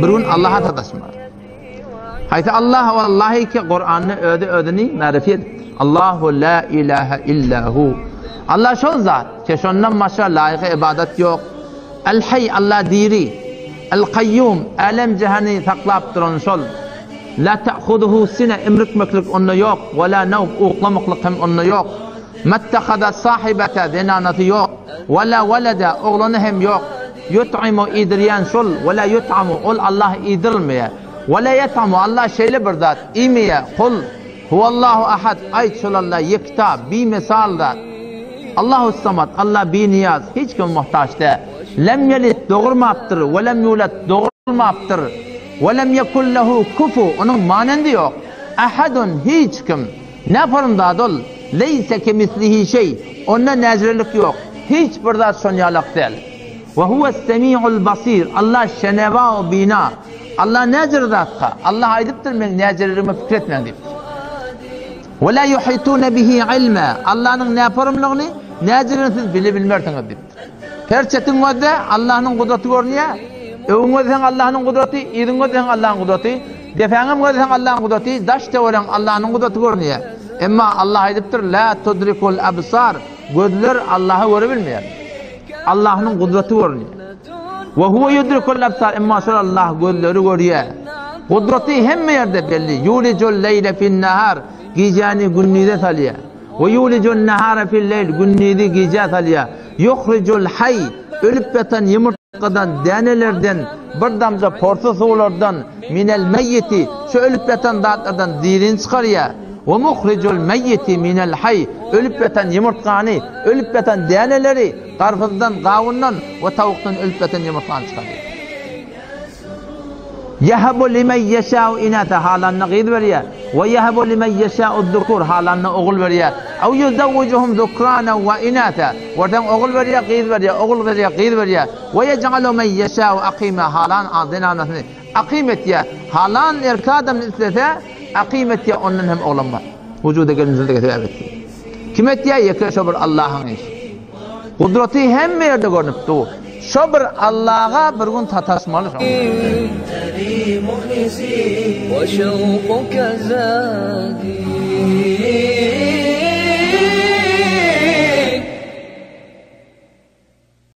Bir gün Allaha sataşmaly. Haýsy Allah wallahi ki Kuranda özi özüni märif edipdir. Allahu la ilaha illa hu. Allah şol zat ki şondan başga laýyk ibadat ýok. El Hay Allah diri. El Kayyum älem jahany saklap duran şol. La ta'khuduhu sine imrikmeklik onda ýok, we la nawm uklamaklyk hem onda ýok. Mattahaza sahibata zenanasy ýok, we la weleda oglany hem ýok. Ýut'imu iýdirýän şol, we la ýut'amu ol Allah iýdirilmeýär. We la ýet'amu Allah şeýle bir zat, iýmeýär. Kul huwallahu ahad aýt şol Allah ýekta, bimesal zat. Allahus samad Allah biniýaz, hiç kime muhtaç däl. Lem ýelid dogurmapdyr, we lem ýulad dogrulmapdyr. We lem ýekun lehu kufu, onuň manendi ýok. Ahadun, hiç kim. Näporun zat ol? Leýse kemislihi şeý, onda näjirelik ýok. Hiç bir zat şon ýalak däl. We huwes-semi'ul basir, Allah şenewa we bina. Allah näjir zatka? Allah aýdypdyr, meň näjireligime pikir etmäň diýipdir. We la ýuhitune bihi ilma, Allanyň näporunlygyny, näjireligini siz bilebilmersiňiz diýipdir. Her çetiň gözde Allahnyň gudraty görünýär. Öňüň gözleseň Allahnyň gudraty, yzyň gözleseň Allahnyň gudraty, depäňem gözleseň Allahnyň gudraty, daş töweregiň Allahnyň gudraty görünýär. Emma Allah aýdypdyr, La tudrikul absar, gözler Allahy göre bilmeýär. Allahnyň gudraty görünýär. We huwe yudrikul absar, emma şol Allah gözleri görýär. Gudraty hemme ýerde belli. Yulijul leýle fin nahar, gijäni gündize salýar. We ýulijun nahara fil leýl, gündizi gijä salýar. Ýuhrijul haý, ölüp ýatan ýumurtgadan, dänelerden, bir damja porsy suwlardan, minel meýýiti, şu ölüp ýatan zatlardan dirini çykarýar. We muhrijul meýýiti minel haý, ölüp ýatan ýumurtgany, ölüp ýatan däneleri, garpyzdan, gawundan we tawukdan ölüp ýatan ýumurtgany çykarýar. Ýehebu limen ýeşâ'u inâse, halanyna gyz berýär. We ýehebu limen ýeşâ'u zukur, halanyna ogul berýär. Ew ýuzewwijuhum zukranen we inâse, görseň ogul berýär, gyz berýär, ogul berýär, gyz berýär. We ýej'alu men ýeşâ'u akîmâ, halan zenanasyny akym etýär. Halan erkek adamyny islese, akym etýär, ondan hem oglan bar. Wujuda gelmesine sebäp etýär. Kim etýär? Ýeke şo bir Allahyň işi. Gudraty hemme ýerde görnüp dur. Şo bir Allaha bir gün sataşmaly şoň.